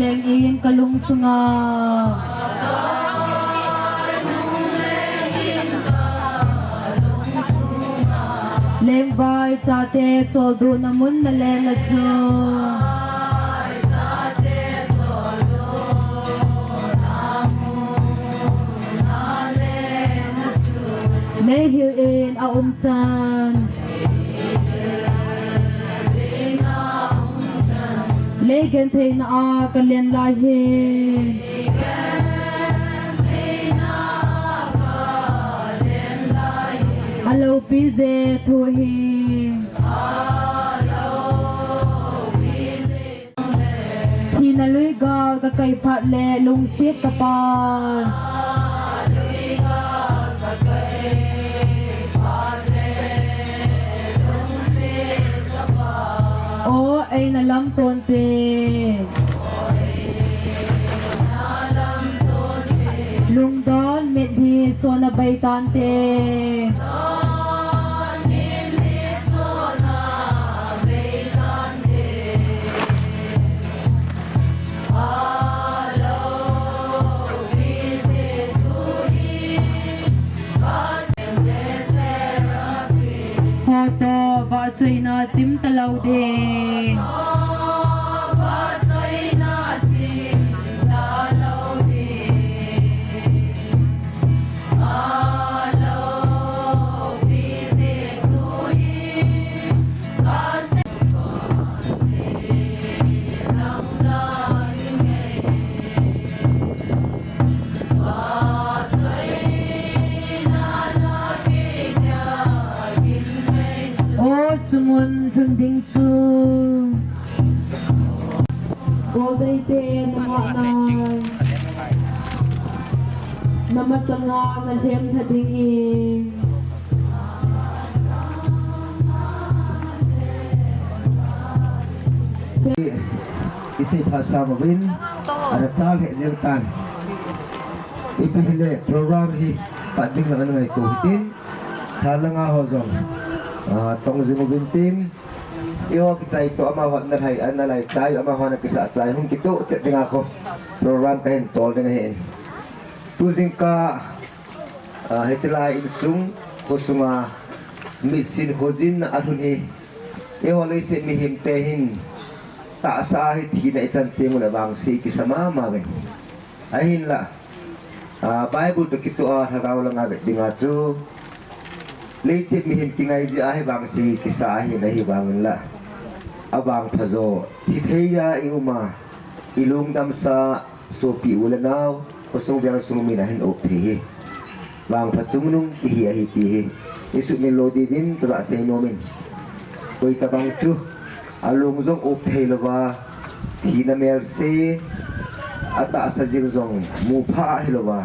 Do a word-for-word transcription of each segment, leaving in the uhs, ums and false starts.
Leng in kalung sunga. Lengvai chate choldo na mun na leng na chu. Nei hil in a um chan. Lei gentheina a ka len lai hi. A lopi je thu hi. Thina lui gal ka kai phat le lungsiat ka pan. O eina lam tonte. Lungdon mit hi sona bai tante. Hoto, vahchoina chim talou ding. O, chumun lhun ding chu. Goldeite na ngah nai. Na masanga na lhem lha ding in. I, i sei phat sang uvin, ana chal he jeng tan. Ipi hile program hi pat ding na ana ngaito hitin. Thalanga ho jong, ah, tong jing uvin tin. Eiho kichai to amaho na lai, ana lai chai, amaho na kisa chai, hung kitoh chet ding a kho. Program kahin tol ding ahin. Tu jingkah, ah, hiche lai insung, khosunga, mitsin khojin a lhun hi. Eiho leiset mihem te hin, tahsa hi thina ichan teng uleh vangse kisa mama uvin. Ahinlah, ah, Bible toh kitoh a lhagao langa vet dinga chu, leiset mihem kingai jeh a hi vangse kisa ahin, ahivangin lah, avangpha jo, hithei a i um a, i lungdamsa, sopi u le nao, khosung vengsung mi nahin up thei hi. Vangpha chungnung kihi ahi ti hi. I sumil lou diuvin kaga sei nom in. Koi tabang chu, alung jong up thei louva, thina melse, atahsa jing jong mu pha ahi louva,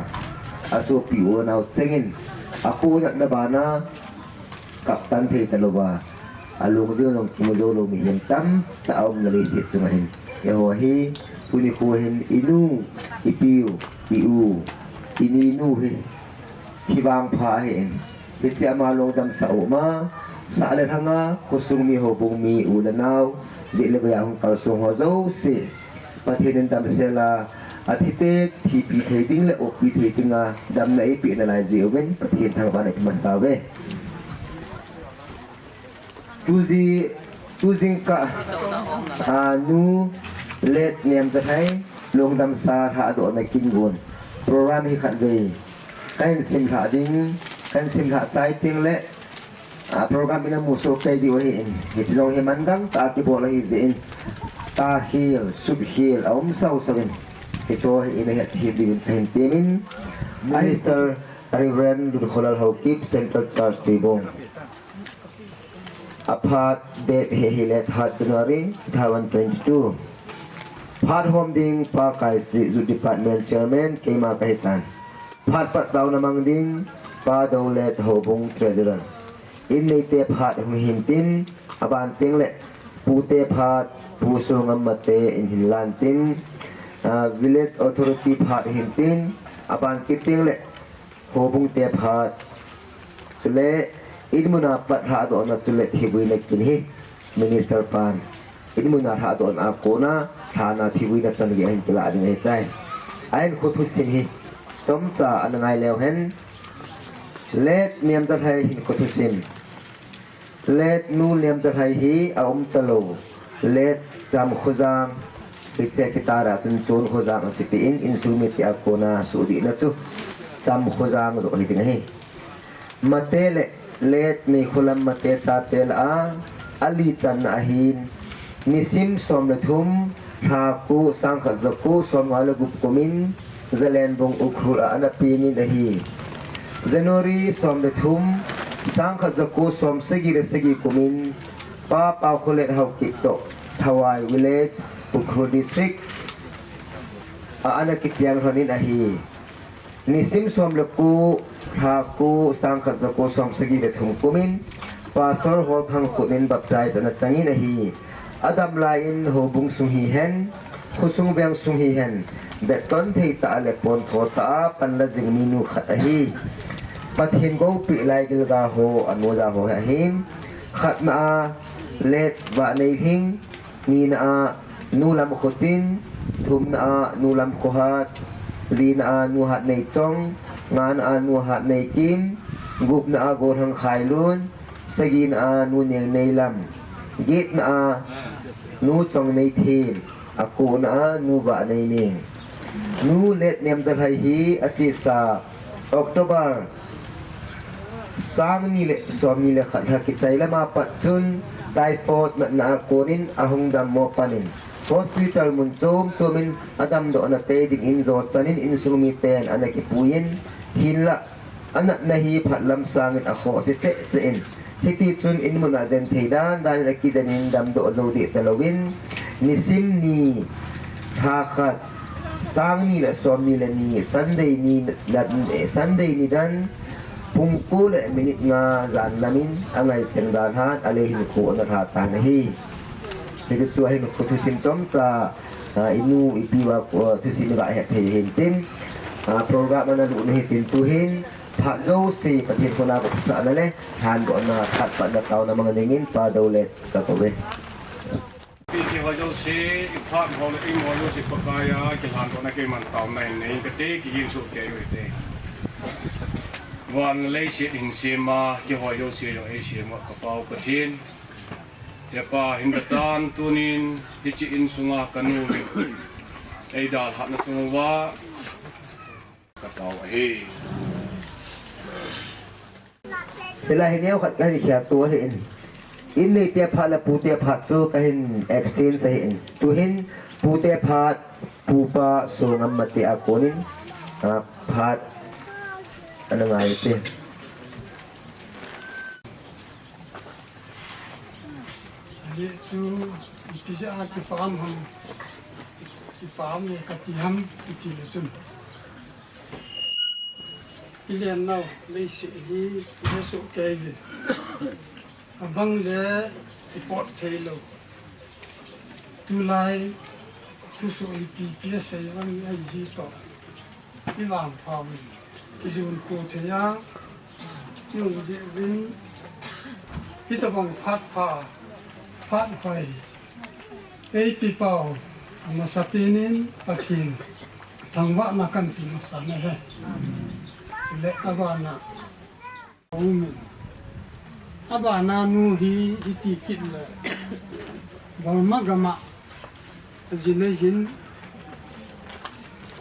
asopi u nao chengin, apu natna bana, kaptan thei talouva, alung jing jong kimu jou lou mihem tamtah aumna leiset chunga hin. Eiho hi, tuni kho hin, i nu, i piu, i u, i ni nu hi, hi vangpha ahin. Hiche ama lungdamsa u ma, sah le lhanga, khosung mi, houbung mi, u le nao, dih le goi a hung kalsong ho jouse, Pathen in damsel a, athite thipi thei ding le uppi thei dinga, damna eipeh nalai jeh uvin, Pathen thangvahna kimasa uve. Tuji, tu jingkah, a, nu, Let Nemjalhai, lungdamsa lhahdohna kin gon. Program hi khatvei kahin simlhah ding, kahin simlhah chai teng le, a, program in amu soh kei diu ahin, hiche jong hi mangang tah a kibol ahi jeh in, takhel, supkhel, aum sausau in, hicheho hi ina het hih diuvin kahin temin, Minister Reverend Lunkholal Haokip, Central Church, Tuibong. Aphat date hi ahile third January two thousand twenty-two. Phat hom ding Pa Kaisi, Youth Department Chairman, keima kahitan. Phat pat taona mang ding Pa Dolet, Houbung Treasurer. In neite phat hung hintin, aban teng le pute phat, Pu Songam Mate in hinlan tin, ah, Village Authority phat hintin, aban kit teng le Houbung te phat, chule in muna pat lhahdohna chule thibuina kin hi Minister pan Inmun a lhahdohna a kona lhana thivuina chan gei ahin kilah ding ahitai. Ahinkho thusim hi chomcha ana ngai leu hen. Late Niamjalhai hinkho thusim. Late Nu Niamjalhai hi aum talou. Late Chamkhojang, hiche kitar a chun Chonkhojang akiti in, insung mite a kona suhdihna chu Chamkhojang joh hiding ahi. Mate le Late Neikholam Mate chate lah a ali channa ahin, nisim som le thum, lha ko, sangkhat jako somnga le gup kumin Jalenbung Ukhrul a ana pengin ahi. January som le thum, sangkhat jako somsagi le sagi kumin Pa Paokholet Haokip toh Thawai Village, Ukhrul District a ana kicheng lhonin ahi. Nisim som le ko, lha ko, sangkhat jako somsagi le thum kumin Pastor Holkhangkut in baptize ana changin ahi. Adam laiyin houbung sung hihen, khosung veng sung hihen, betton thei tah a le pontho tah a panla jing minu khat ahi. Pathen goupeh laigilga ho, anoja ho hi ahin, khatna a Late Vahneilhing, nina a Nu Lamkhotin, thumna a Nu Lamkhohat, lina a Nu Hatneichong, ngana a Nu Hatneikim, gupna a Golhang Khailun, sagina a Nu Nengneilam, getna a Nu Chongneithem, akona a Nu Vahneining. Nu Late Niamjalhai hi achesa October sangni le somni le khat lha kichai lama pat chun typhoid natna a konin ahung dammo panin hospital mun chom chomin adamdohna tei dingin jochanin insung miten ana kipuiyin, hinlah anatna hi phatlam sangin akhohse cheh cheh in, hitichun inmun a jen thei dan danin akijenin damdoh jou deh talouvin, nisim ni, lha khat, sangni le somni le ni, Sunday ni, Sunday nidan pung ko le minute nga jan lamin angaicheng dalhan alei hinkho ana lha tan ahi. Hitichu ahinkho thusim chomcha, inu ipi uva thusim iga het thei hintin, program ana lut u hitin tuhin phat jouse Pathen koma kipahsahna le lhandohna, phat patna taona manga ningin Pa Dolet kakouve. Kihoi jouse, iphat ho le imu jouse Pakaiya kilhandohna keiman taona hin nei kate, kihinso kei u hite. Van leiset hinsema kihoi jouse jong eisema ka Pau Pathen, hepa hinbatan tunin hiche insunga kanu eidalhahna chunguva katao ahi. Hilai hi neokhat kahin khel to ahin. In neite phat le pute phat chu kahin exchange ahin. Tuhin pute phat, pupa Songam Mate a konin phat ana ngai te. Ajeh chu ipi jeh a kipah ham, kipah ham kati ham, iti le chun, ilennau leiset hi ihesoh kei uve. Abang le ipot theilou. Tulai thusoh ipi ipi asei uvam ahi jeh toh ivangphauvin, ijonkho thei a, ium jeh uvin, hitobang phat pha, phat hoi eipeh pau amasapen in Pathen thangvahna kahin pe masa nahi. Chule abana umin, abana nu hi iti kit le Burma gam a ajinei hin,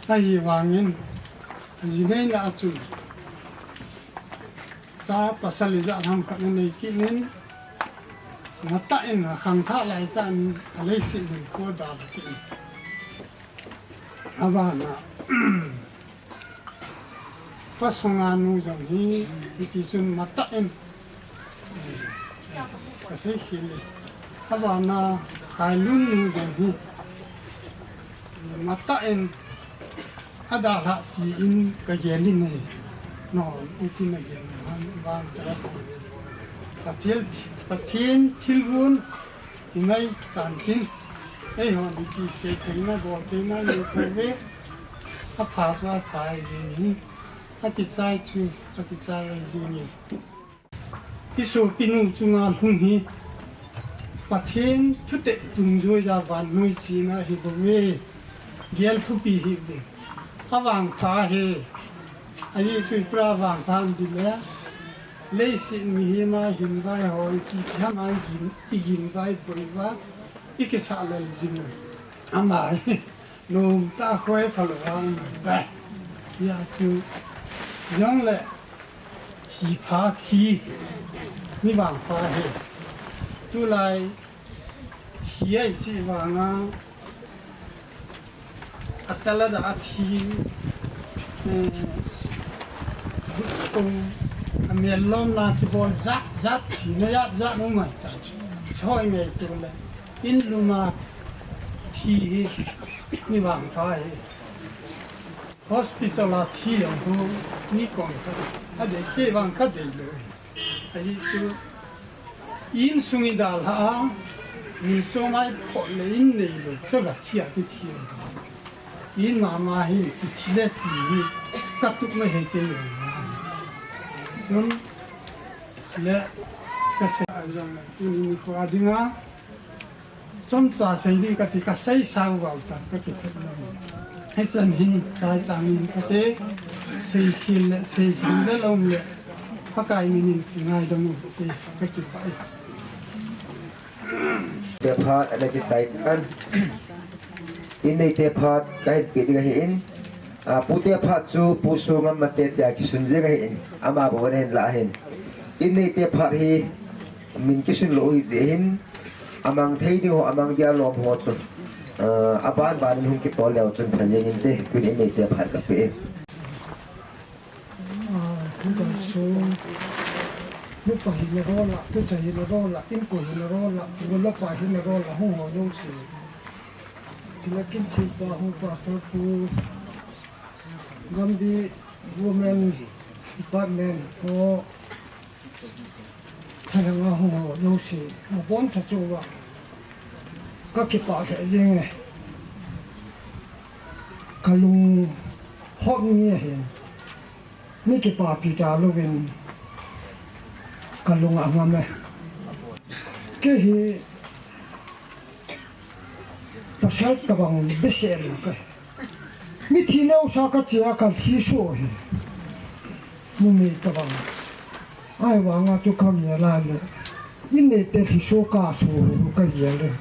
ahivangin ajineina a chun cha pasal ijat ham khat anei kit in, matah in akhangthah laitah in aleiset hinkho adalha kit in, abana Pa Songanu jong hi hitichun matah in kasei khel e. Abana Khailun nu jong hi matah in adalhah tin kagel in ahi. Non, itin agel in han vang kala. Pathen, Pathen thilgon ingai tan tin, eihon ipi sei theina, bol theina nei pouve. Apha chu apha jeng in, akichai chu akichai jeng in, isopinu chunga lhung hi Pathen thutep tungjuiya vannoi china hi bou e. Gel thupi hi bou. Avangpha hi. Ahi sui pra vangpha dile. Leiset mihem a hin vai hoi ki ham a gin, i gin vai boi va. I kisa lel jing. Ama hi. Nom ta khoi pha lo vang ba. Ya chu. Jong le. Thi pha thi. Mi vangpha hi. Tulai. Thi ai chi vanga. Atala da thi. Eh, sung. Amel lom na kibol jat jat thi na jat jat mo mai ta. Choi ngai tu le. In luma thi hi. Mi vangpha hi. Hospital a thi jong hu, mi kon kha, adei kei vang kadei lou. Ahi chu, insung i dalha a, mi chom a i pot le in neilou, chaga thi a ti thi. In mama hi, i thi le ti hi, katup mai he kei lou. Sun le, kasei a jong, tuni nikho a dinga, Chomcha sei ding kati, kasei sao vang ta, kakithet lou. Hichan hin, sai tang in kati, sei khel le, sei khel le lom le, Pakai min in ngaidam u te, kakipah e. Te phat, ana kisai tan. In neite phat, kahin pe ding ahin. A, pute phat chu, Pu Songam mate tia kisun jeng ahin. Ama bou ana hin la ahin. In neite phat hi, min kisun lou hi jeh hin. Amang thei ding ho, amang dia lom ho chu, ah, aban ban in hung kitol leu chun pha jeng inte, tun in neite phat kape e. Ah, tu ka su, nupa hina rola, tucha hina rola, inko hina rola, lapa hina rola, hung ho jouse. Tila kin thil pa, hung pastor pu, Gambih Women Department ho, Thalheng a hung ho jouse, abonchauva kakipah lheh jeng e. Kalung hop nge ahin, mi kipapi talouvin kalung angam e. Kei hi pasal tabang bese lou kahi. Mithi neocha kachea kalhi soh hi. Numei tabang. Ahivanga chu kagel a le. In neite lhiso kaso hi kagel e.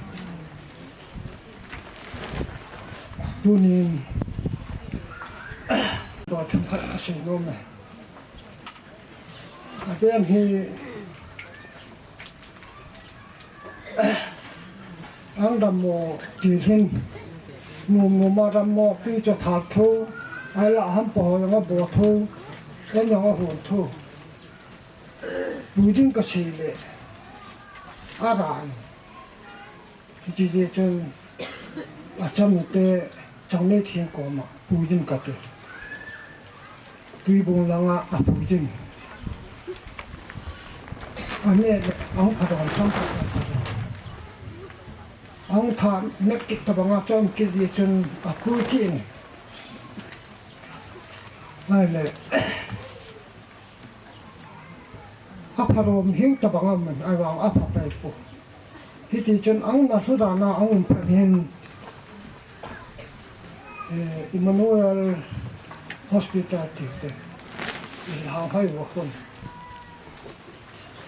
Tunin. Tua themkhat kasei nom e. Aben hi. Ang dammo tilhin, nom noma dammo pi chu thal tho, ahilah hampa ho jong abol tho, en jong ahon tho. Pui ding kasei le, aran. Hiche jeh chun, achanu te, Changnei Theng koma pui ding kati. Tuibung langa apui ding. Ane le, ahung phatdoh tham phat. Ahung tha nep kit tabanga chom kit jeh chun apui kit in. Ahile, apharom hiu tabang aman, ahivang apha pai poi. Hiti chun ang na lhu dan a ang um phat hin, eh, Emmanuel Hospital ti te, i lhang hai va khun.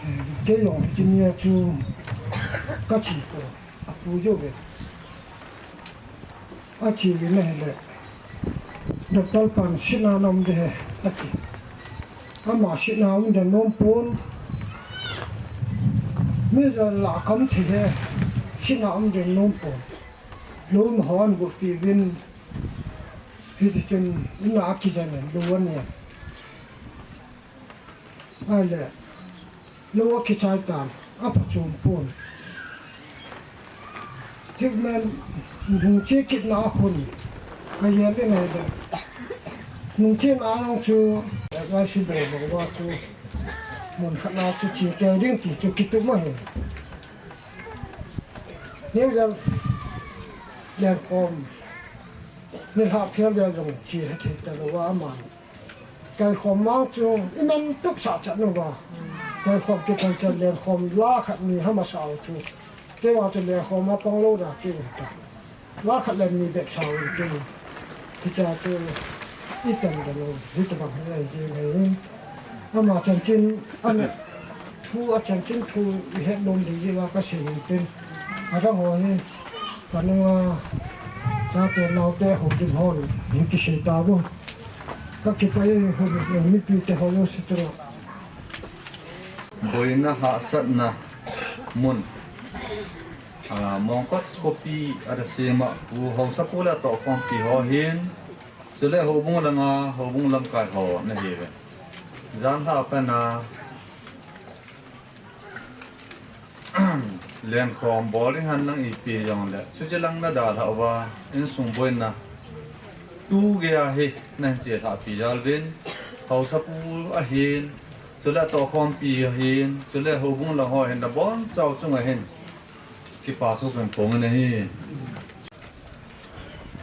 Eh, kei jong hiche nia chu kache poi, apu jou ve. Ache uvin ahile, Doctor pan sihna na um ding ahi, ati. Ama sihna um ding nom pon. Mi jong lah kam thei ahi, sihna um ding nom pon. Lou ma hon gu pi uvin. Hiti chun, ina akijen in, lou ani. Ahile, lou akichai tan, aphachom pon. Treatment, nungche kitna a khun, kagel in ahile. Nungche na a nung chu, advice bol bol uva chu, mun khat na chu che kei ding ti chu kitup ahi. New Year, lenkhom, nilhah phel le jong che thei talou a aman. Kaikhom ma chu, i men tup sah chat nu ba. Kaikhom kithal chan lenkhom la khat ni ham asah u chu. Te wa chu le khoma pang lo da ki ta. Wa khat le ni bet sa wi ki. Ki cha chu i tan da lo. Hi ta bang le ji le. Ama chanchin, ama thu a chanchin thu i het lom ding ji wa ka sei hin tin. A dang ho hi ka nunga chate naote houlim ho hi kisei ta bu. Ka kipah e, houlim mipite ho jong si tu. Boina hahsatna mun. A, Mongkot khopi a da sema u haosapu le tohkhompi ho hin. Chule houbung langa, houbung lamkai ho na hi ve. Jan ha pa na, lenkhom bol ding han lang ipi jong le. Chuche lang na dalha uva, insung boina. Tu gei a hi, na hin chelhah pi jal vin. Haosapu ahin, chule tohkhompi ahin, chule houbung lang ho hin, na bonchau chung ahin. Kipa thu kan phong na hi.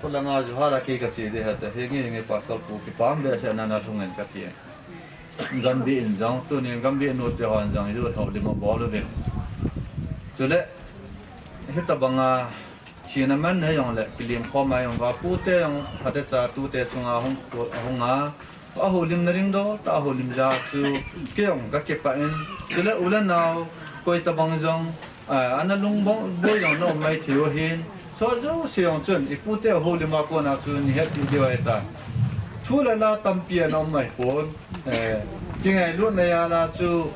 Khulanga ju hala kei ka che de ha ta, he nge nge pastor pu kipah behseh na na lhung in ka ti. Gambi in jong, tunin Gambi nu te hon jong, ju thou lim a bol uvin. Chule, hitabanga, thina man he jong le, kilim khom a jong, va pu te jong, ha te cha tu te chunga hung, hung a, a houlimna ding dol tah a houlim jeh chu, kei jong ka kipah in, chule u le nao, koi tabang jong, a, ana lung boi jong na um mai thei u ahin, chua jouse jong chun, i pu te houlim a kona chu, ni het diu ahi tai. Thu le la tampi ana um mai pon, eh, kingailutna jal a chu,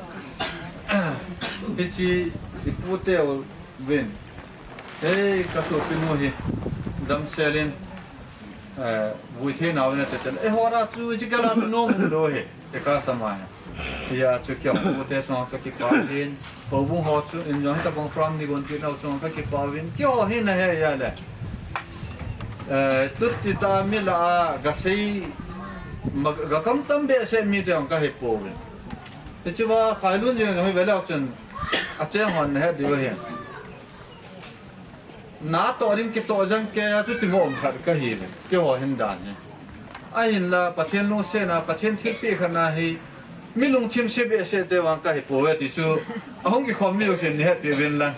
hiche i pu te uvin, Hei, ka sopinu hi, damsel in, eh, vui thei nau in ati chun, eh, hora chu, hiche kala chu nom um lou hi, e ka sa mai. Hia chu kei jong, pu te chunga ka kipah in, houbung ho chu, in jong hitabang program ni gon ti nau chunga ka kipah in, kei ho hi na he ya le. Eh, tuti ta mi la a, ga sei, ma, ga kam tam behseh mi te jong ka hi pouvin. Hiche va, Khailun jing jong hi ve leu chun, a cheng hon na het diu ahi. Na toh ding kitoh jeng kei a chu timo um khat ka hi ve. Keiho hin dan hi. Ahinla Pathen lungsetna, Pathen thilpeh khatna hi mi lungthim se behseh te vang ka hi pouve ti chu ahung kikhom mi u sin ni hetpi uvin lang.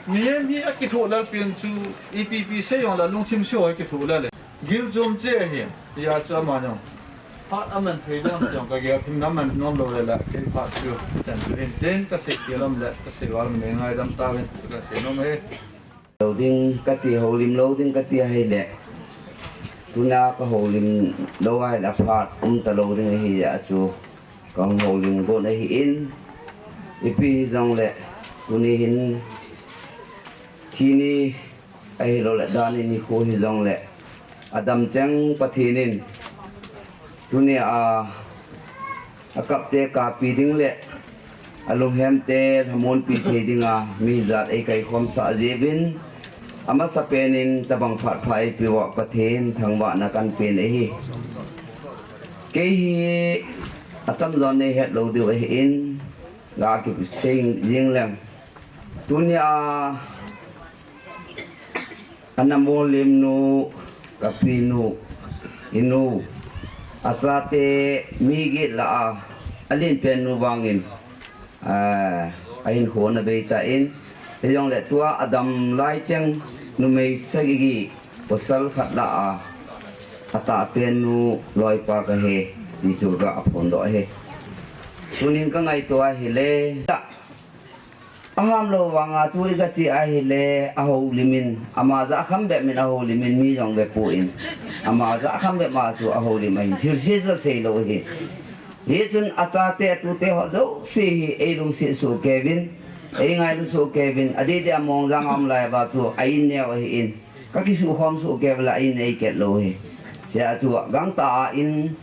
Mihem hi akithoh lal pen chu ipi pi sei jong la lungthim se ho hi kithoh lal e. Gil chom che ahi, hia chu ama jong. Phat aman thei dan jong ka gel thim na man nom lou le la, kei phat chu chan chu hin tin ka sei tia lam le, ka sei val le ngaidam tauvin, ka sei nom e. Lou ding ka ti, houlim lou ding ka ti ahile. Tuna ka houlim lou ahile phat um ta lou ding ahi a chu. Ka hung houlim gon ahi in. Ipi hijongle, tuni hin thi ni Ahilou le, dan in hi khu hijongle, adam cheng Pathen in, tuni a, akapte kapi ding le, alunghem te lhamon pi thei dinga, mi jat eikaikhom sah jeh uvin, amasapen in tabang phat pha eipe uva Pathen thangvahna kahin pen ahi. Kei hi atamjo nei het lou diu ahi in, ga kisei jing leng. Tuni a, Ana molem nu, kapi nu, inu, achate mi get lah a, alen pen nu vangin, ah, ahinkho ana bei tan, hijongle tua adam lai cheng numei sagi pasal khat lah a, atah pen nu loipa kahi, ti chu ka phondoh ahi. Tunin ka ngaito ahile, Ahamlou vanga chu i gache ahile, ahoulim in, ama jah kham bep in ahoulim in, mi jong ve poi. Ama jah kham bep ma chu ahoulim ahin, thilse chu asei lou ahi. Hichun achate, atute ho jouse hi, eilungset soh kei uvin, eingailu soh kei uvin, adeh deh a Mongjang a um lai uva chu, a in neo ahin, ka kisukhom soh kei uvin la, a in eiket lou ahi. Chea chu, gangtah a in,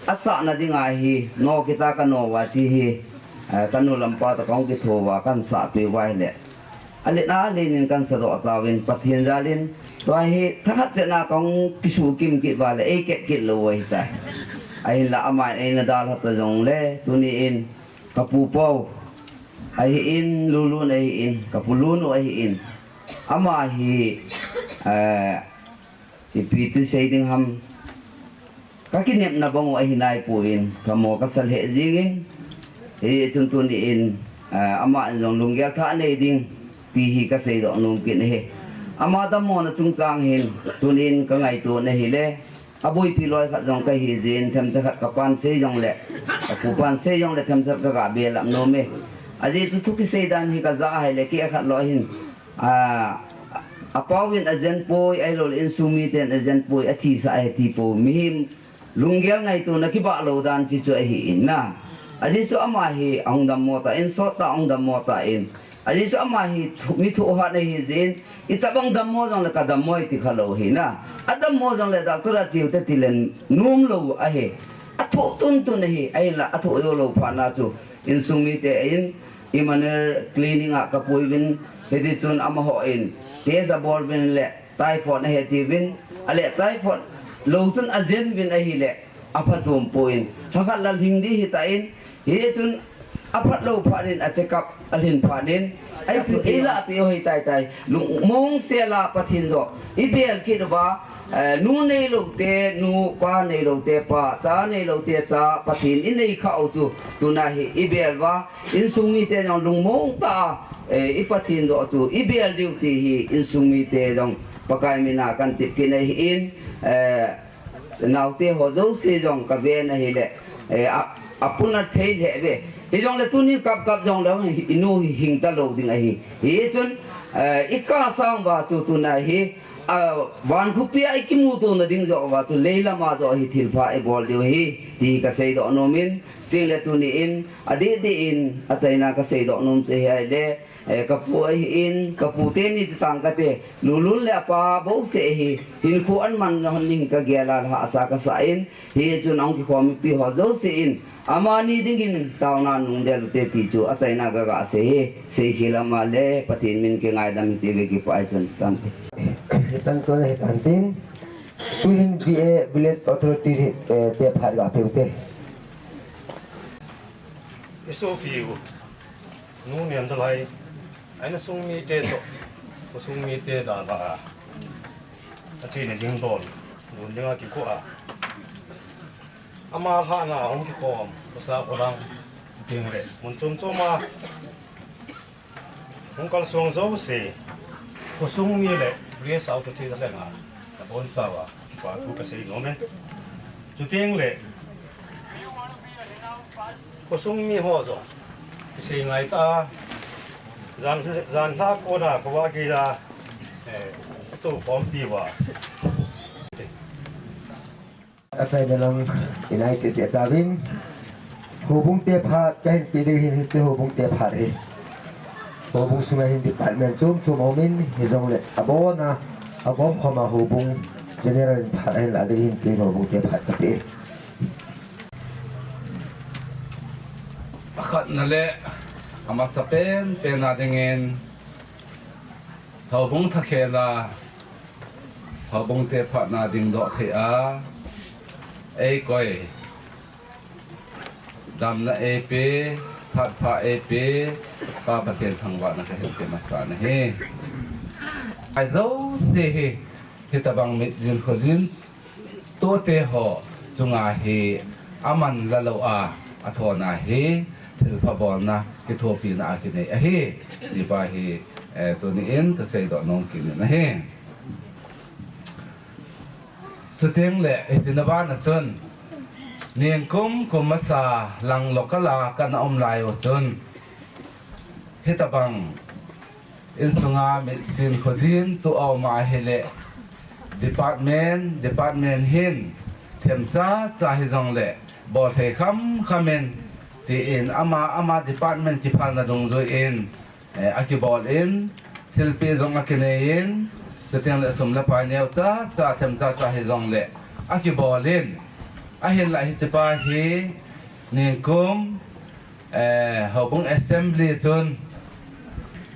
Asahna dinga hi, no kita ka no uva chi hi, eh, ka nu lampa toh kahung kitho uva, kahin sahpeh uva ahile. Alen alen in kahin sadoh tauvin, Pathen jal in, tua hi, thakhat chetna kahung kisukim kit uva le, eiket kit lou u ahitai. Ahinla aman eina dalha ta jongle, tuni in, ka pu Pau, ahin, Lulun ahin, ka pu Lunu ahin. Ama hi, eh, ipi ti sei ding ham. Ka kinepna bang u ahi naipon, ka mo ka sa lheh jingin, hichun tuni in, Eh, ama in jong lunggel thah nei ding ti hi kasei doh nom kit ahi. Ama dammo na chungchang hin tunin kangaito na hile, aboipi loi khat jong kahi jin, themcha khat kapan sei jongle, kapu pan sei jongle themcha khat kaga belap nom e. Ajeh chu thu kisei dan hi kaja ahile, kei khat loi hin, ah, apau hin ajen poi, ahilouleh insung miten ajen poi, athisah ahi ti pou. Mihem lunggel ngaito na kibah lou dan chi chu ahi in na. Ajeh chu ama hi ahung dammo ta in, sot ta ahung dammo ta in. Ajeh chu ama hi thu, mi thohhat na hi jin, itobang dammo jongle kadammo e ti khalou hi na. Adammo jongle doctor a tiu te ti le nom lou ahi. Athoh tuntun ahi, ahinla athoh jou lou phat na chu insung mite in Emmanuel Clinic a kapui uvin, hiti chun amaho in test abol uvin le typhoid ahi atiuvin, ale typhoid lou chun ajen uvin ahile, aphat um poi. Lhakhat la lhing ding hita in, hichun aphat lou phat in a check up alhin phat in, ei, eilahpeh u ahi tai tai. Lungmong sel a Pathen joh ibel kit uva, eh, nu neilou te nu, pa neilou te pa, cha neilou te cha, Pathen inei khah u chu tuna hi ibel uva, insung mite jong lungmong tah a, eh, i Pathen joh chu ibel diu ti hi insung mite jong Pakai mina kan tep kit na ahi in, eh, naote ho jouse jong kave na hile, eh, a, apuna thei lheh ve. Hijongle tunin kap kap jongle inu hi hing talou ding ahi. Hichun, eh, ikah sang uva chu tuna hi, a, van khopi a ikimuto na ding joh uva chu leilam a joh hi thilpha ibol diu ahi ti kasei doh nom in, chuteng le tuni in, adeh deh in achaina kasei doh nom chu hi ahile, eh, kapu ahi in, kapu teni ti tang kate, Lulun le apa bouseh hi, hinkho aman lhon ding kagel a lhahsa kasah in, hichun ahung kikhom mipi ho jouse in, amani dingin taona nungdel u te ti chu achaina kaga sei hi, seikhel ama le Pathen min kingaidam hite ve, kipah e. Chan chu tan te. Hichan chu ahi tan tin. Tuhin V A Village Authority hi, eh, te phat ga peu te. Isopiu. Nu Niamjalhai, a insung mite toh, khosung mite dan a, ache ni ding don, don dinga kikoi a, ama lhahna a hung kikhom, khosa kholang, ding le, mun chom chom a hung kalsong jouse, khosung mi le, Grace Authority lenga, abonchauva kipa thu kasei nom e. Chuteng le, khosung mi ho jong kisei ngai ta, jan, jan lha kona khovah geiya, eh, atohkhompi uva. Achaina lang in ai che che tauvin. Houbung te phat kahin pe ding hin, hiche houbung te phat hi. Houbung sunga hin department chom chom aumin, hijongle abona, agomkhoma houbung general in phat ahin la ding hin, tuin houbung te phat kape. Akhatna le amasapen pen a dingin, houbung thakhel a, houbung te phatna dingdoh thei a, eikoi, damna eipe, phatpha eipe, Pa Pathen thangvahna kahin pe masa nahi. Ajouse hi, hitobang mitjin khojin tohte ho chunga hi aman la lou a, athona hi thilpha bolna kithopina a kinei ahi. Tipa hi, eh, tuni in kasei doh nom kit in ahi. Chuteng le, hiche na bana chun, ningkum kum masa lang local a kana um lai u chun, hitobang insunga mitjin khojin toh aum ahile, department, department hin themcha cha hijongle, bol thei kham kham in, tin ama, ama department kiphalna dungjuiyin, eh, akibol in, thilpeh jong akinei in, chuteng le sum le pai neocha cha, themcha cha hijongle, akibol in, ahinlah hichepa hi, ningkum, eh, houbung assembly chun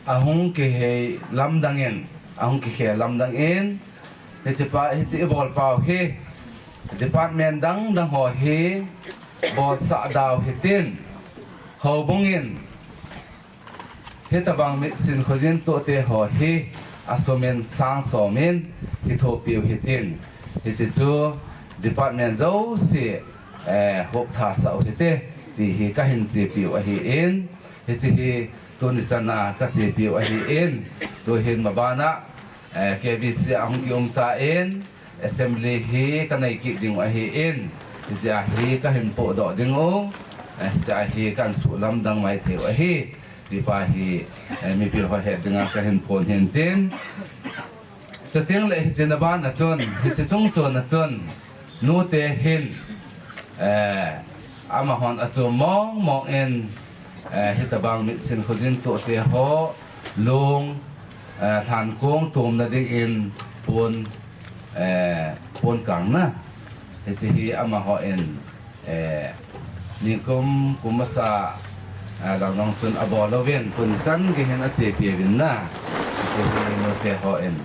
ahung kihei lamdang in, ahung kikhel lamdang in, hichepa, hiche ibol pau hi department dang dang ho hi bolsah dau hitin, houbung in hitobang mitjin khojin tohte ho hi asum in sang som in hithopiu hitin, hiche chu department jouse, eh, hopthasah u hite, ti hi kahin chepiu ahin, Hiche hi tuni chana kachepiu ahin, tuhin mabana, eh, K B C a hung kium tan, assembly hi kanei kit ding ahin, hiche a hi kahin pohdoh ding u, eh, hiche a hi kahin suhlamdang maithei u ahi, tipa hi, eh, mipi ho het dinga kahin phon hin tin. Chuteng le hiche na bana chun, hiche chungchon a chun, nute hin, eh, amahon achom mong mong in, eh, hitobang mitsin khojin tohte ho, lung, eh, lhankong tomna dingin pon, eh, pon kangna. Hiche hi amahon, eh, nikum, kum masa, eh, lang lang chun abol louvin, tuni chan gei hin achepi uvin na. Hiche hi nute hon,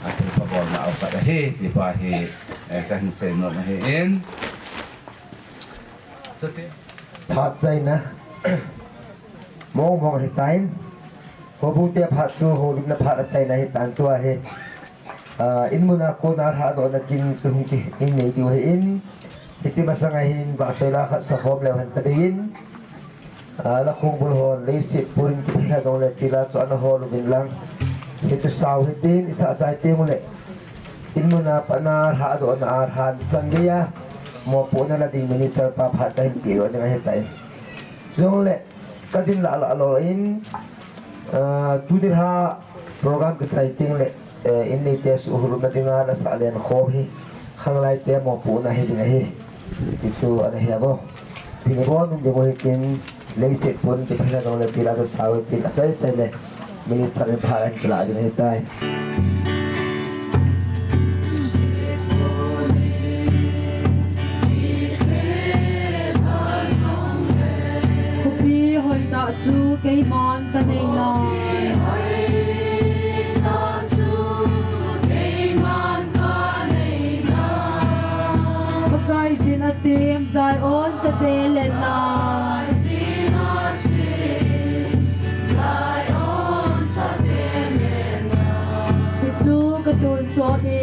athilpha bolna a pat ahi, tipa hi, eh, kahin seinom ahin. Chuti. Phat chaina. Mong mong ahitan. Houbung te phat chu houbung na phat achaina ahitan tua hi. Ah, in muna kona lhadohna kin chu hung ki in nei diu ahin. Hiche masanga hin vahchoila khat sakhom leu hen kadei in. Ah, la khongbul hon leiset pon in kipheina dong le tila chu ana hol uvin lang. Hichu sao hitin, isah chai teng ule. In muna patna lhadohna a lhan chan geiya mopohna la ding minister pa phat kahin pehdoh ding ahitai. Chule, kadin lah lah lou in, ah, tuni lha program kichai teng le, eh, in neite suhhulupna dinga nasah lenkhom hi, khanglai te mopohna hi ding ahi. Tichu ana hi abo. Pini bon um ding u hitin, leiset pon kipheina dong le tila chu sao hitin, achai chai le, minister in phat ahin kila ding ahitai. Khopi hoitah chu keiman kanei nai. Pakaiyin asem Zion chate lenna. Hichu katonsot e.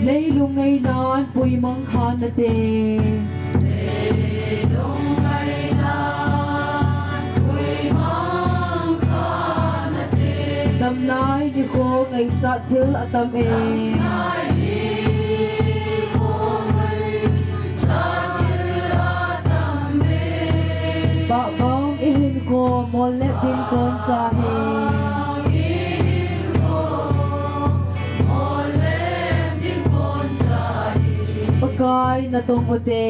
Leilung ngainan puimang kha nate. Damlai nikho ngaichat thil atam e. Pahbang ihinkho mollep ding koncha hi. Pakai natong ute.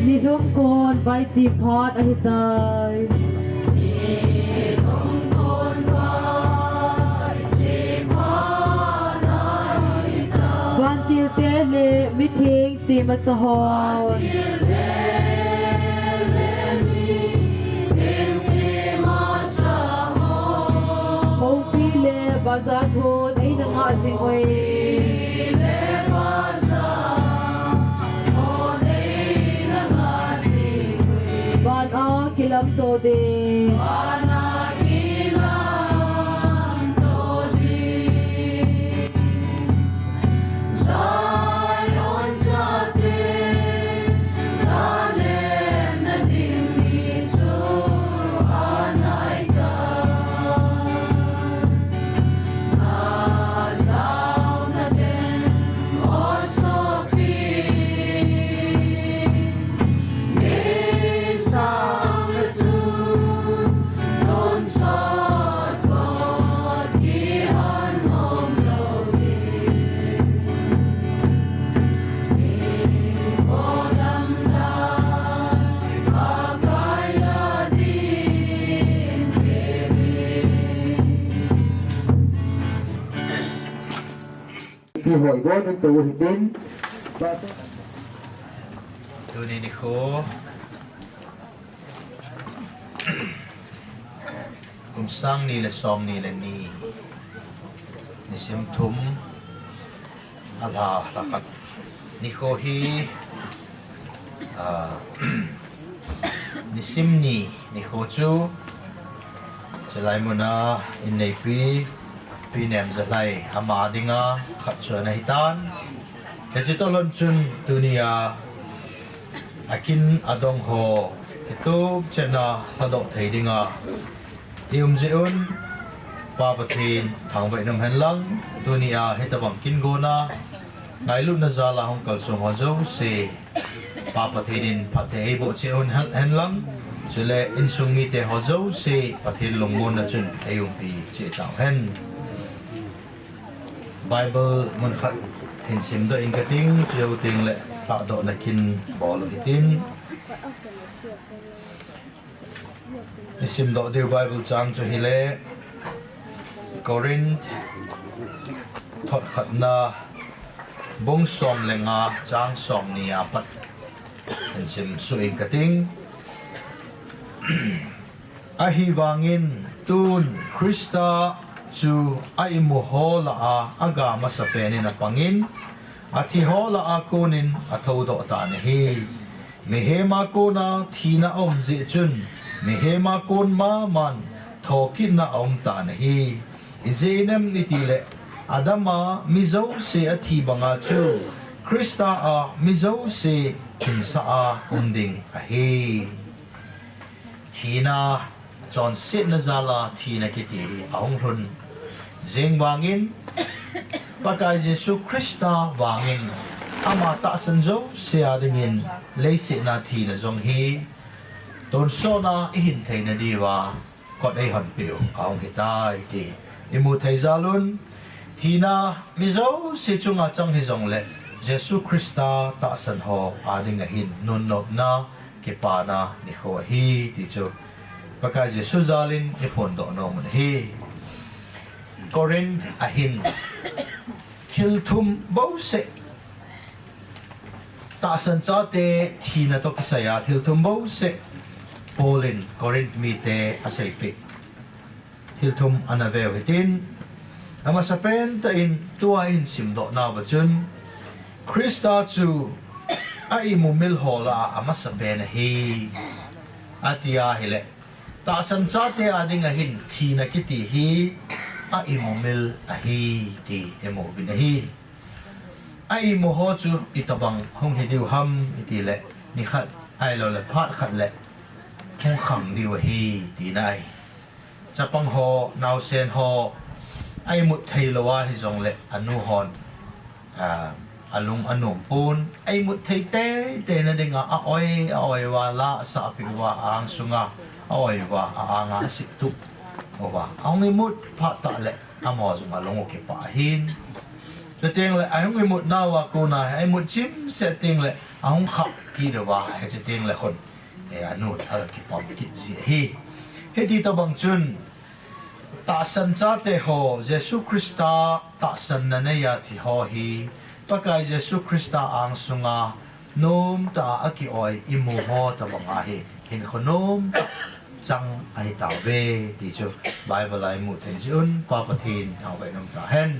Nilhum kon vaichi phat ahitai. Vantil te le mitheng che masa hon. Houpi le bazar hon eina ngah jing oi. Lamto ding. Pi hoi bo ni tu hitin. Tuni nikho kum sang ni le som ni le ni, nisim thum, alha lha khat nikho hi, ah, nisim ni nikho chu, chulai muna inneipi Pi Nemzalhai ama dinga khat chu ana hitan. Hiche toh lhon chun tunia akin adong ho kitup chenna lhadoh thei dinga i um jeh un, Pa Pathen thangvah in um hen lang, tunia hitobang kin gona ngailutna jala hung kalsong ho jouse Pa Pathen in phatthei eiboh cheh un hen, hen lang, chule insung mite ho jouse Pathen lungmonna chun eiumpi cheh tau hen. Bible mun khat hin simdoh inge kating, chujou tengle tahdohna kin bol u hitin. I simdoh diu Bible chang chu hile, Corinth thot khatna bung som le nga chang som ni a pat hin simsuh inge kating. Ahivangin tun Christa chu a imu ho lah a aga masapen in apangin, athi ho lah a konin athoudoh tan ahi. Mihem a kona thina aum jeh chun, mihem a kon maman thokitna aum tan ahi. Ijeh inem itile, Adam a mi jouse athi banga chu, Christa a mi jouse hinsah a um ding ahi. Thina, chonsetna jala thina kiti hi ahung lhun jeng vangin, Pakai Jesu Christa vangin ama tahsan jouse a dingin leiset a thina jong hi tonsot a ihin theina diuva kot eihonpeh u ahung hitai ti imu thei jal un, thina mi jouse chunga chang hijongle Jesu Christa tahsan ho a dinga hin nunnopna, kipana nikho ahi ti chu Pakai Jesu jalin iphondoh nom u ahi. Corinth a hin thil thum bouseh, tahsan chate thina toh kisai a thil thum bouseh Paul in Corinth mite aseipeh thil thum ana veu hitin, amasapen tah in tua ihin simdoh nauva chun, Christa chu a imumil ho lah a amasapen ahi, ati ahile, tahsan chate a dinga hin thina kiti hi a imumil ahi ti imu uvin ahi. A imu ho chu itobang hung hi diu ham itile, nikhat ahiloule phat khat le hung khang diu ahi tina ahi. Chapang ho, naosen ho, a imut theilou a hijongle anu hon, a, alung anom pon, a imut thei teitei na dinga a oi, a oi uva la asahpeh uva, a angsunga a oi uva, a anga asittup uva, ahung imut phat tah le amaho jong alung u kipah ahin. Chutengle ahung imut nauva kona a imut chimset tengle ahung khah kit uva, hiche tengle khun, e, anu aga kipah kit ji ahi. Hiti tobang chun tahsan chate ho, Jesu Christa tahsanna neiya thi ho hi, Pakai Jesu Christa angsunga nomtah a aki-oi imu ho tobanga hi hinkho nomtah chang ahitauve ti chu Bible a imu thei jeh un, Pa Pathen thangvah in umtah hen.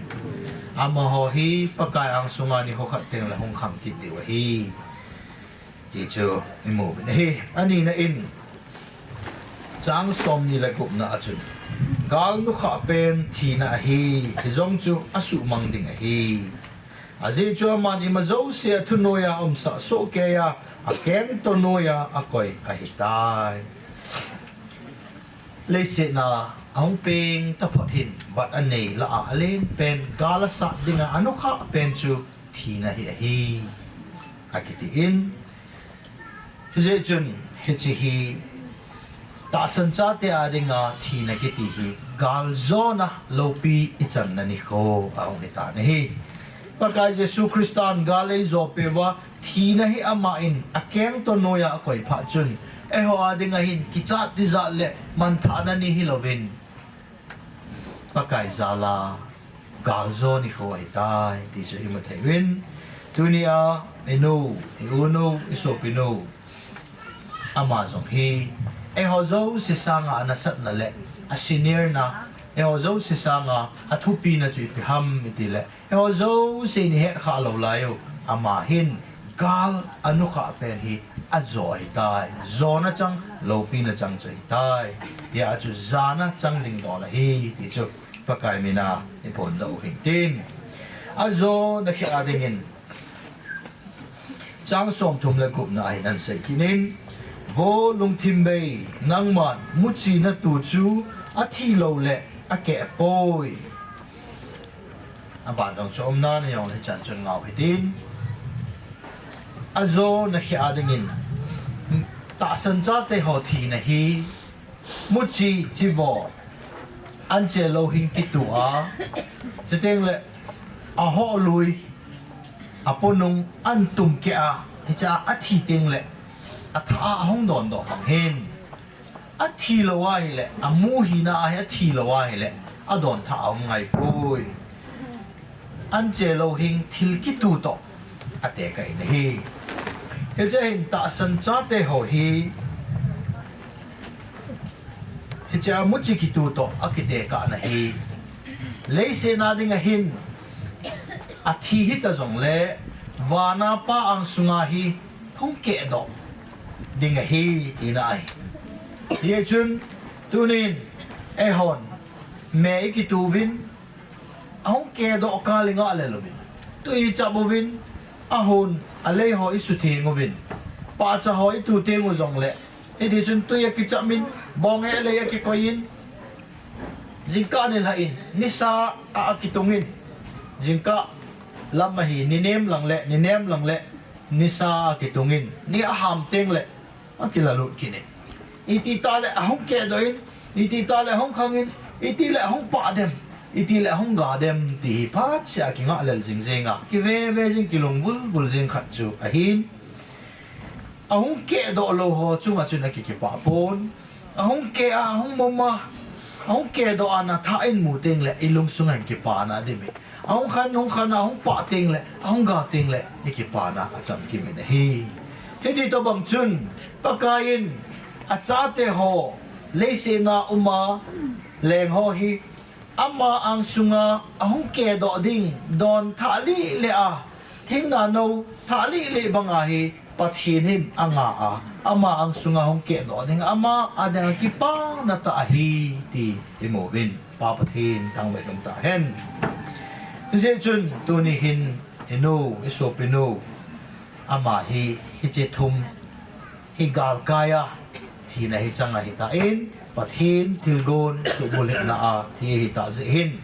Amaho hi Pakai angsunga nikho khat tengle hung khang kit diu ahi ti chu imu uvin ahi. Anina in, Chang somni le gupna a chun, gal nukhah pen thina ahi, hijong chu asuhmang ding ahi. Ajeh chu aman ima jouse a thunoiya aumsah sohkeiya, akeng toh noiya akoi ahitai. Leiset a ahung peng taphot hin, bat anei lah a alen pen gal asat dinga anukhah pen chu thina hi ahi, akiti in. Hijeh chun, hiche hi tahsan chate a dinga thina kiti hi galjona loupi ichanna nikho ahung hitan ahi. Pakai Jesu Christan gal eijopeh uva, thina hi aman akeng toh noiya akoi phat chun, eiho a dinga hin kichat tijat le manthahna ni hilouvin, Pakai jal a galjo nikho ahitai ti chu imu thei uvin. Tunia inu, i-unu, isopinu, ama jong hi eiho jouse sanga anasatna le a senior na, eiho jouse sanga athupina chu ipi ham itile, eiho jouse in ihet khah lou lai u, ama hin gal anukhah pen hi ajo ahitai, jona chang, loupina chang chu ahitai. Hijeh chun jana chang ding dol ahi ti chu Pakai mina iphondoh u hinte. Ajona khel a dingin, chang somthum le gupna a hin asei kit in, Vo lungthim bei, nangman muchi natu chu athi lou le akeh poi. Aban dong chu umna na jong le hichan chun ngau hitin. Ajona khel a dingin, tahsan chate ho thina hi, muchi chivo, anche louhing kitu a, chuteng le ahoh lui, aponung antum keh a, hiche a athi teng le atha a ahung dondoh bang hin, athi lou ahile, amu hina ahi, athi lou ahile, adon thah a um ngai poi. Anche louhing thil kitu toh atekah in ahi. Hiche hin tahsan chate ho hi, hiche a muchi kitu toh akitekahna hi, leiset a dinga hin athi hita jongle, vana Pa angsunga hi hung kehdoh ding ahi tina ahi. Hijeh chun, tunin eihon me ikituvin, ahung kehdoh kal ingah lel uvin, tui ichap uvin, ahon, alei ho isutheng uvin, pahcha ho itu teng u jongle, hiti chun tui akichap in, bong e lei akikoi in, jingkah nilhah in, nisa a akitung in, jingkah lam ahi, ninem lang le, ninem lang le, nisa akitung in, ni aham teng le, akilalut kit in. Iti tah le ahung kehdoh in, iti tah le ahung khang in, iti le ahung pah dem, iti le ahung ga dem, ti hi phatseh a kingah lel jing jeng a, kive ve jing, kilung vul vul jing khat chu ahin. Ahung kehdoh lou ho chunga chun aki kipah pon. Ahung keh a, ahung mom a, ahung kehdoh a na thah in mu teng le, ilungsung a hin kipana adim e. Ahung khan, hung khan a, ahung pah teng le, ahung ga teng le, ikipana achamkim in ahi. Hiti tobang chun, Pakai in achate ho, leiset a um a leng ho hi, ama angsunga ahung kehdoh ding, don thah lih leh a, thingna nou thah lih lih banga hi, Pathen hin anga a, ama angsunga hung kehdoh ding, ama a dinga kipana tah ahi ti imu uvin, Pa Pathen thangvah in um tahen. Hijeh chun tuni hin inu, isopinu, ama hi, hiche thum hi galkai a thina hi chang ahi tan, Pathen thilgon suhbulhitna a thi ahi tah jeh hin,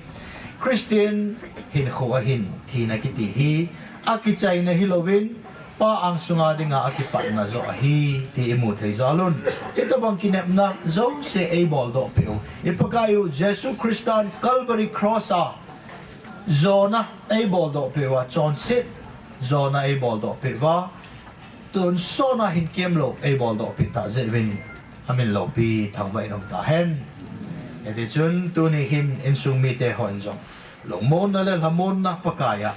Christian hinkho a hin thina kiti hi akichaina hilouvin, Pa angsunga dinga akipatna joh ahi ti imu thei jal un. Hitobang kinepna jouse eiboldoh peh u, i Pakai u Jesu Christan Calvary Cross a jona eiboldoh peh uva, chonset jona eiboldoh peh uva, tonsot a hin kemlou eiboldoh peh tah jeh uvin, amin loupi thangvah in um tahen. Hiti chun tuni hin insung mite hon jong lungmonna le lhamonna Pakai a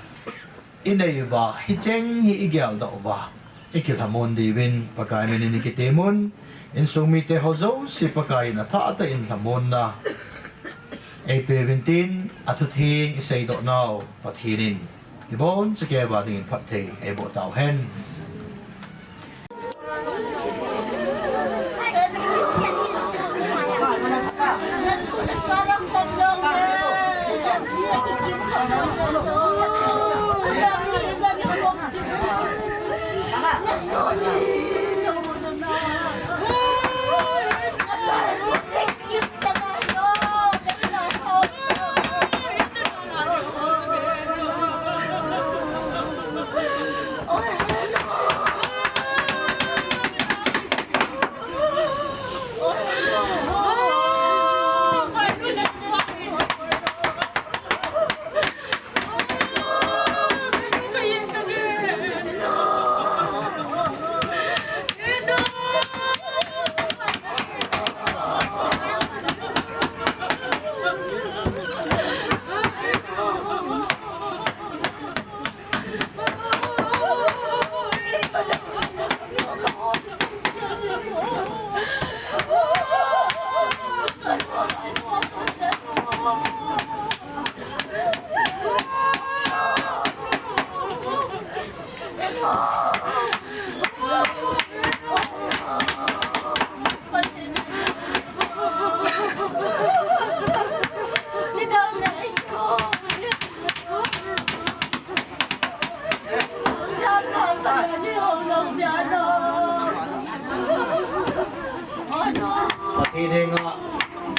inei uva, hicheng hi igeldoh uva, ikilhamon diuvin Pakai min in ikitem un. Insung mite ho jouse Pakai in athahtah in lhamonna eipeuvin tin, athutheng iseidoh nau Pathen in ibonchauva dingin phatthei eiboh tauhen.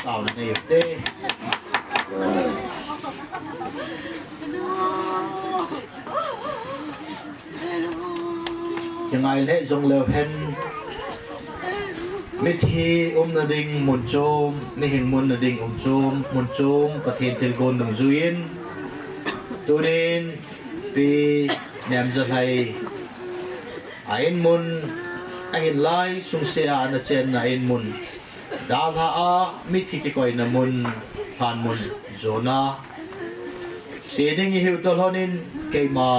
Taona nei u hite. Kingai lheh jongleu hen. Mithi umna ding mun chom, mihing umna ding um chom, mun chom, Pathen thilgon dungjuiyin. Tunin, Pi Nemjalhai a inmun, ahinlai sungse a ana chenna inmun. Dalha a mithi kikoina mun, phan mun, jona. Seiding ihiu toh lhonin keima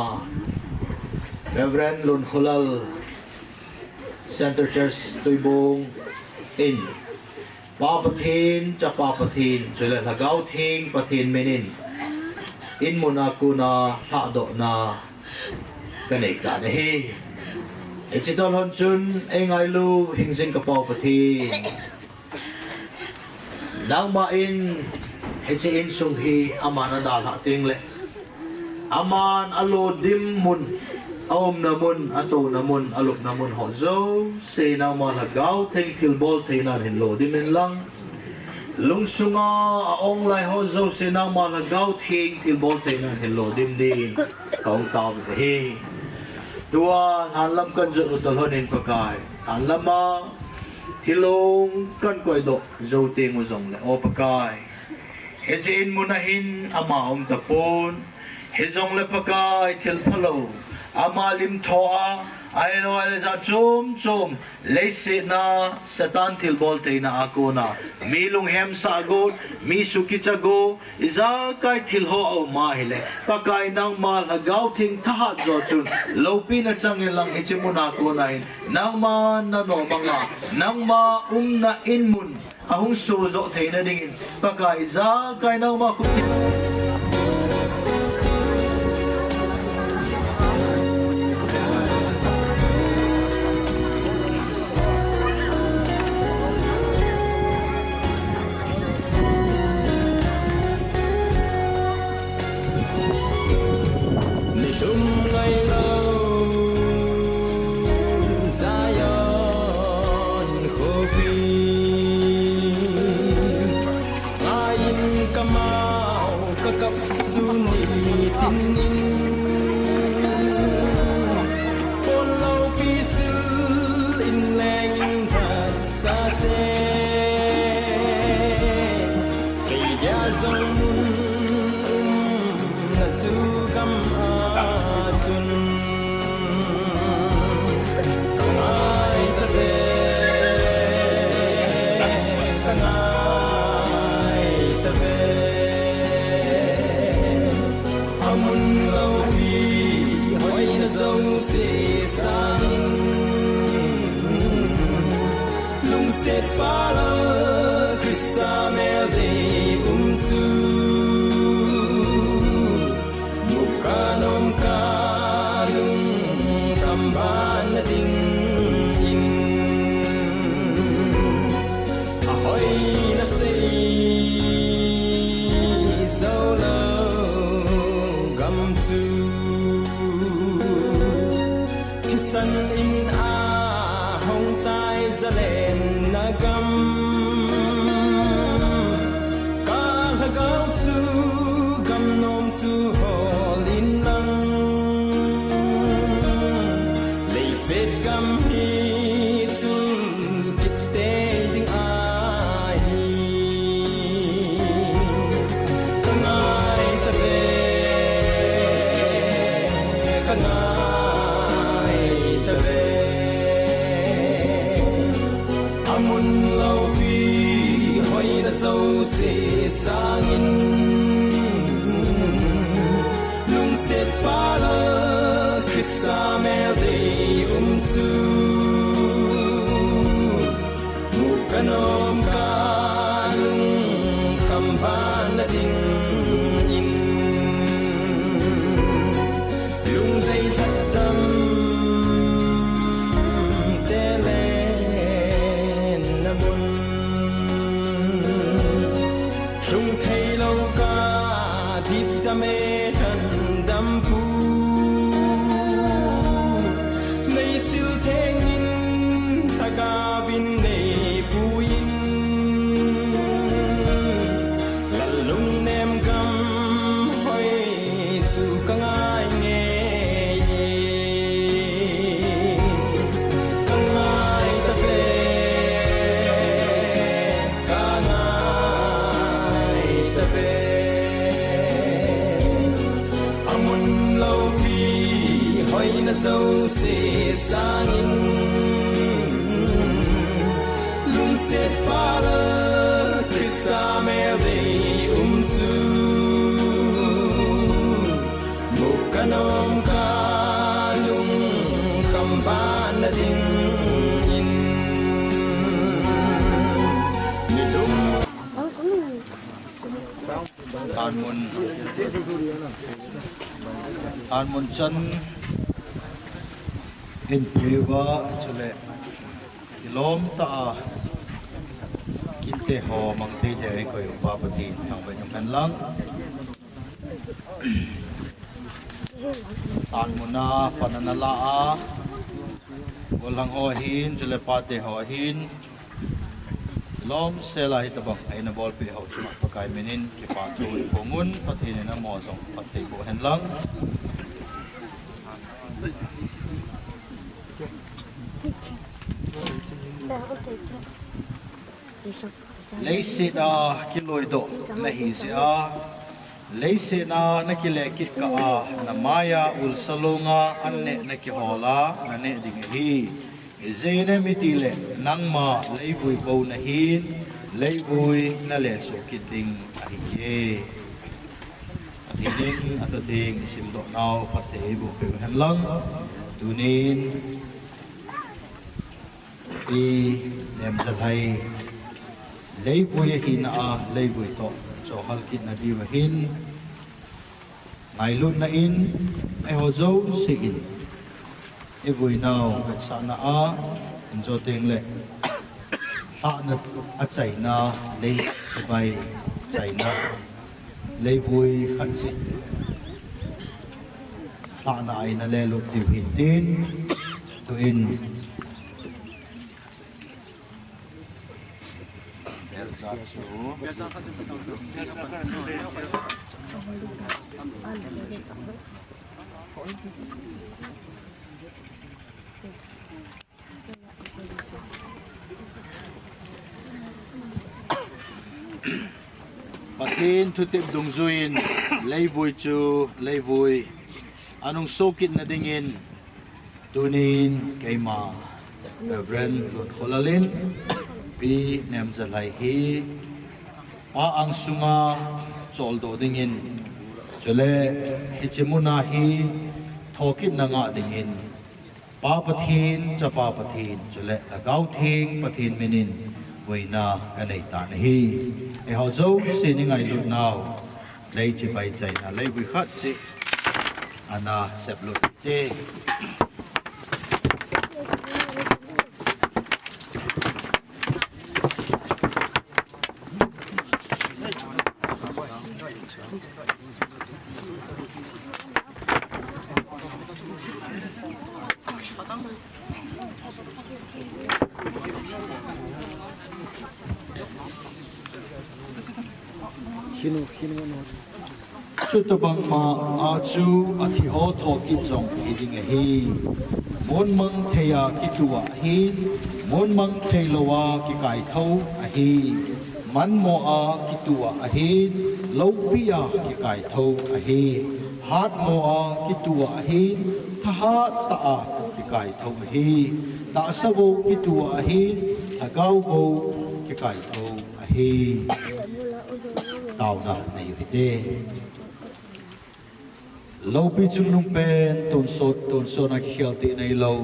Reverend Lunkholal, Center Church Tuibong in, Pa Pathen, Chapa Pathen, chule Lhagao Theng Pathen minin, inmun a kona lhahdohna kanei tan ahi. Hiche toh lhon chun, eingailu hingjing ka Pau Pathen. Nangma in hiche insung hi aman adalhah tengle, aman alodim mun, aumna mun, atouna mun, alupna mun ho jouse nangma Lhagao Theng thilbol theinan hin lodim inlang. Lungsunga a-ong lai ho jouse nangma Lhagao Theng thilbol theinan hin lodim din kaong tauvin ahi. Tua lhanlam kanjot u toh lhonin Pakai, lhanlama thilong kankoidoh jou teng u jongle, O Pakai, hiche inmun a hin ama aum tapon, hijongle Pakai thilphalou ama lim thoa, ahilou ahile jat chom chom, leiset a Satan thilbol theina a kona mi lunghemsah got, mi sukicha got, ijakai thil ho aum ahile, Pakai nangma Lhagao Theng thahat jo chun loupina chang inlang hiche mun a kona hin nangma nanom anga, nangma umna inmun ahung soh joh theina dingin Pakai ijakai nangma khut Nilhum ngailou Zion khopi, ngaiyin kamau kakap sun nitin in, pon loupi sil in leng that sate, kei dia jong mun umna chu gam a chun. Kangai tave, kangai tave. Amun loupi hoina jouse sangin, lungset pal a Christa mel dei um chu mu kanom kalung kamban na dingin, ahoina sei jou lou gam chu thisan in ahung tai, zalenna gam. Ka lhagao chu gam nom chu hol inlang, leiset gam hi chun kitei ding ahi. Kangai tave, kangai tave. Amun loupi hoina jouse sangin, lungset pal a Christa mel dei um chu mu kanom kalung kamban na dingin, lungdei lhadam te lenna mun, lhung theilou ka dipdam e lhandampu, neisil thengin lhagaovin neipuiyin, se sangin, lungset pal Krista mel dei um chu mu ka nom ka lungkham ban na dingin ni lung. Tanmun, tanmun chan in peiva chule kilom ta a kinte ho mang thei thei koi upa pati nang bai nang kan lang. Tanmun a pan ana la a, golang ho hin, chule pate ho hin, lom sela hitabang eina bolpeh ho chunga Pakai minin kipa thu i pongun, Pathen in amaho jong phatthei boh hen lang. Leiset a kiloidoh na hi jeh a, leiset a na kile kit kah a, na mai a ulsa longa an neh na kihol a na neh ding ahi. Ijeh inem itile nangma leivui bou nahin, leivui na lesoh kit ding ahi e. Pathen in athu theng i simdoh nau phatthei eiboh peh u hen lang. Tunin i Nemjalhai leivui ahina a leivui toh chohal kit na diu ahin, ngailutna in eiho jouse in i vui nau vetsahna a, in jo teng le lhahna a chaina, lei chibai chaina, leivui khat cheh lhahna a eina lelut diu ahi tin, tuin Pathen thutep dungjuiyin leivui chu leivui anung soh kit na dingin, tunin keima Reverend Lunkholal in Pi Nemjalhai hi pa angsunga choldoh dingin, chule hiche muna hi thokitna ngah dingin, Pa Pathen, Chapa Pathen, chule Lhagao Theng Pathen minin vuina kanei tan ahi. Eiho jouse in i ngailut nau, lei chibai chaina, leivui khat cheh ana seplut te. Chutobang ma a chu athi ho thokit jong hi ding ahi. Mun mang thei a kitu a ahi, mun mang thei lou a kikai tho ahi. Manmo a kitu a ahi, loupi a kikai tho ahi. Hatmo a kitu a ahi, thahat tah a kikai tho ahi. Tahsa bou kitu a ahi, lhagao bou kikai tho ahi. Taona nei u hite. Loupi chungnung pen tonsot, tonsot a kikhel tei neilou.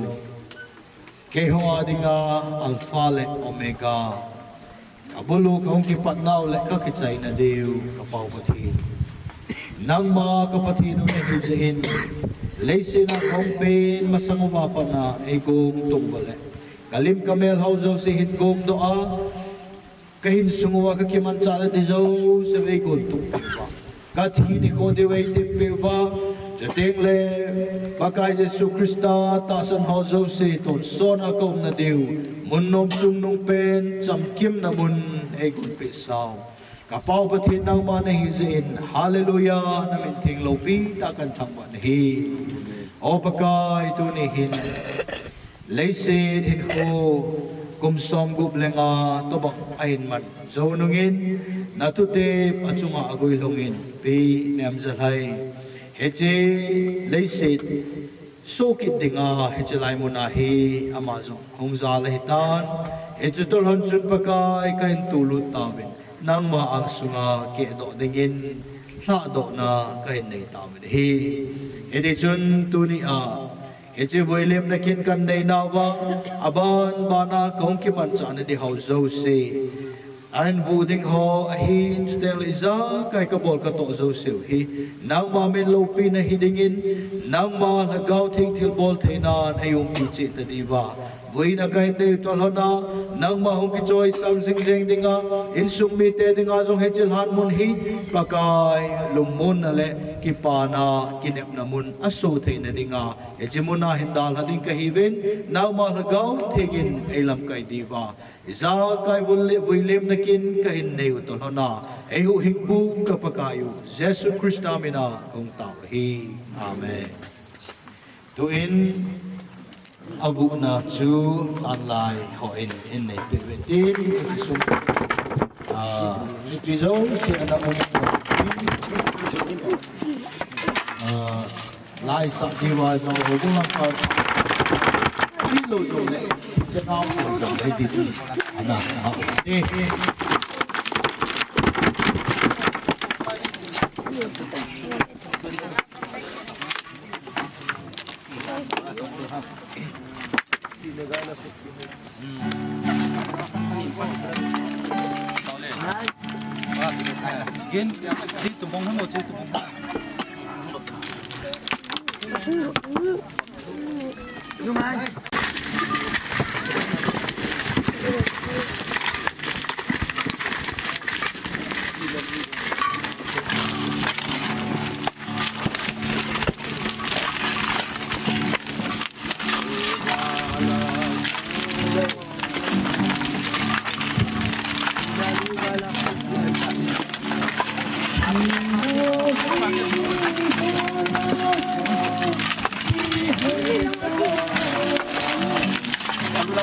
Keiho a dinga Alpha le Omega, kabulu kahung kipat nau le kakichaina diu, ka Pau Pathen. Nangma ka Pathen u nahi jeh in, leiset a kahung pen masang uva pat a eigong tou uva le, kalim kamel ho jouse hin gongdoh a, kahin sung uva kakimanchah na ding jouse eigon tup peh uva, kathi nikho diu eitep peh uva, chuteng le Pakai Jesu Christa tahsan ho jouse tonsot a kaumna diu mun nom chungnung pen chamkimna mun eigon peh sau. Ka Pau Pathen nangma nahi jeh in, Hallelujah, na min theng loupi tah a kathangvah nahi. O Pakai, tuni hin leiset hinkho kum somgup le nga tobang ahin man jou nungin, na thutep achunga aguilhung in, Pi Nemjalhai, hiche leiset Sokit dinga hiche lai muna hi ama jong hung jal ahitan. Hiche tolhon chun Pakai kahin tulut tauvin, nangma angsunga kehdoh dingin lhahdohna kahin nei tauvin ahi. Hiti chun tunia hiche vuilimna kin kahin neinauva, aban bana kahung kimanchah nadiu ho jouse, ahin vuh ding ho ahin, chuteng le ijakai kabol katoh jouseu hi nangma min loupina hidingin, nangma Lhagao Theng thilbol theinan eiumpi cheh tadiuva vuina kahin neiu tolhona, nangma hung kichoisang jingjeng dinga, insung mite dinga jong hiche lhan mun hi Pakai lungmonna le kipana kinepna mun aso theina dinga hiche muna hin dalha ding kahiuvin, nangma Lhagao Thengin eilamkai diuva, ijakai vuilimna kin kahin neiu tolhona, eihuhhingpu ka Pakai u Jesu Christa mina kahung tao ahi. Amen. Tuin aguhna chu anlai hon in neipeh uve tin, kisum, ah, mipi jouse ana um, ah, laisah diuva jong houbung lamkai, hilou jongle, chenau ho jongle ding ana, ah, eh.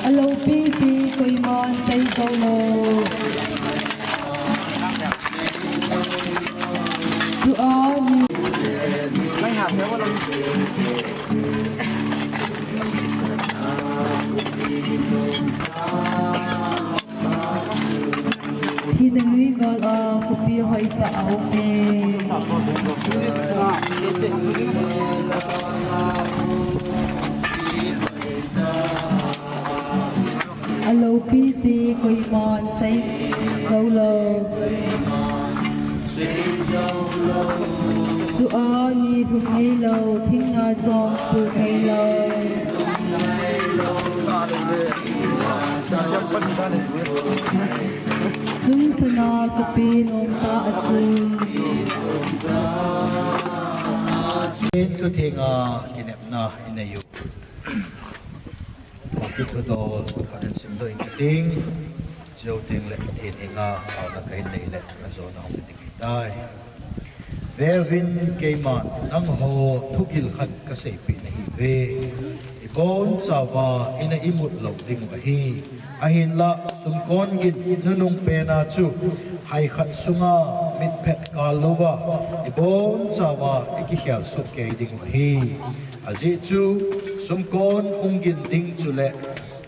Alopi ti koiman sei jou lou. Tua ni. Thina lui gal a khopi hoitah a um e. Alopi ti koiman sei jou lou. Tua ni lhum neilou, thingna jong pul neilou. Chun sana khopi nom tah a chu. Thutheng a kinepna inei u. Thupi thudol khat in simdoh inge kati. Chuteng le Pathen henga taona kahin nei le ajona hung ding ahitai. Veuvin, keiman nangho thugil khat kaseipeh nahiuve. Ibonchauva ina imut lou dingu ahi. Ahinlah sumkon gin nunung pena chu hai khat sunga mitphet kal louva ibonchauva ikikhel soh kei dingu ahi. Ajeh chu sumkon hung gin ding chule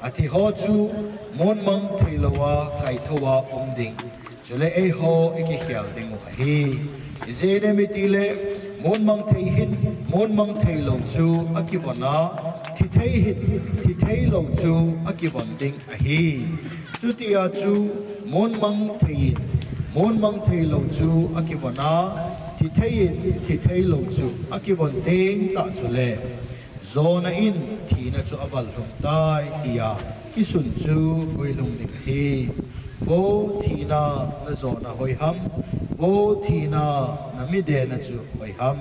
athi ho chu monmang theilouva kaithouva um ding. Chule eiho ikikhel dingu ahi. Ijeh inem itile, monmang thei hin, monmang theilou chu akivon a, thithei hin, thitheilou chu akivon ding ahi. Chutia chu monmang thei in, monmang theilou chu akivon a, thithei in, thitheilou chu akivon teng tah chule, jona in thina chu aval lhung tai, tia kisun chu guilhung ding ahi. Vo thina, najona hoiham? Vo thina, namidena chu hoiham?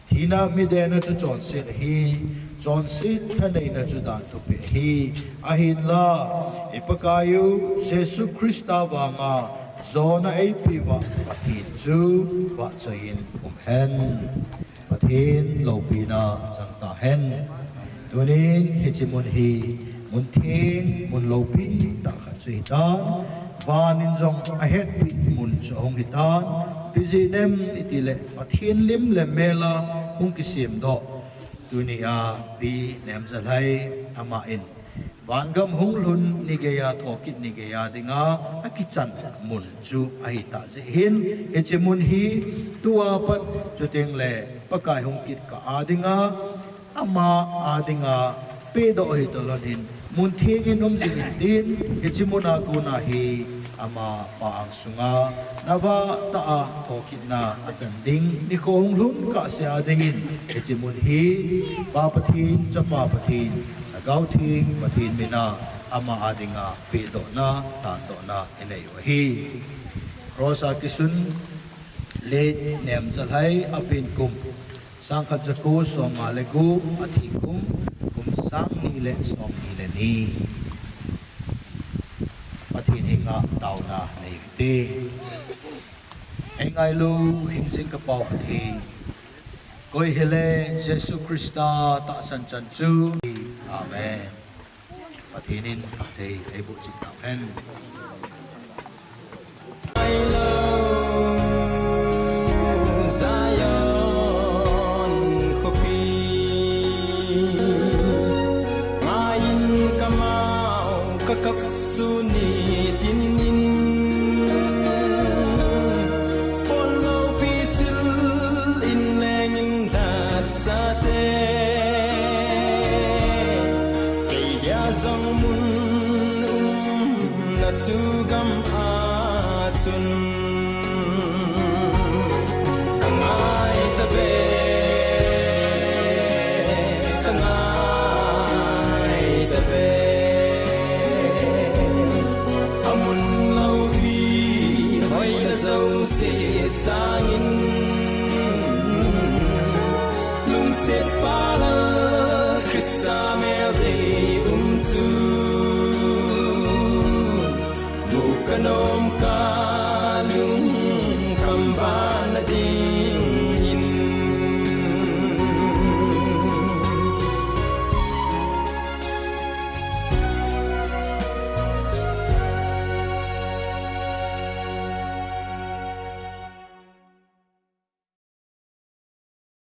Thina midena chu chonset ahi, chonset thaneina chu danthupi ahi. Ahinla, i Pakaiu Jesu Christa vanga jona eipeuva Pathen chu vahchoiyin umhen. Pathen loupina chang tahen. Tunin hiche mun hi mun theng, mun loupi tah khat chu hitan, van in jong ahetpeh mun chu ahung hitan. Ipi jeh inem itile Pathen lim le mel a hung kisemdoh Tunia Pi Nemjalhai aman vangam hung lhun ni geiya thokit ni geiya dinga akichan mun chu ahitah jeh hin, hiche mun hi tua pat chuteng le Pakai hung kit kah a dinga, ama a dinga pedoh hi tolon hin, mun theng in um jing in tin, hiche mun a kona hi ama pa ang sunga nava tah a thokitna achan ding nikho hung lhun kahsea dingin, hiche mun hi Pa Pathen, Chapa Pathen, Lhagao Theng Pathen mina ama a dinga pedohna, tandohna inei u ahi. Cross a kisun Late Nemjalhai apen kum sangkhat jako somnga le gup, athi kum, kum sang ni le somni le ni. Pathen henga taona nei u hite. Eingailu hingjing ka Pa Pathen, koi hile Jesu Christa tahsan chan chu. Amen. Pathen in phatthei eiboh cheh tauhen. Zion khopi, ngai in kamau kakap sun nitin in, pon loupi sil in leng in lhat sate, kei dia jong mun umna chu gam a chun ka ngai tave, ka ngai tave. Amun loupi hoina jouse sangin, lungset pa Lal Christa mel dei um chu, mu kanom ka lungkham ban na ding.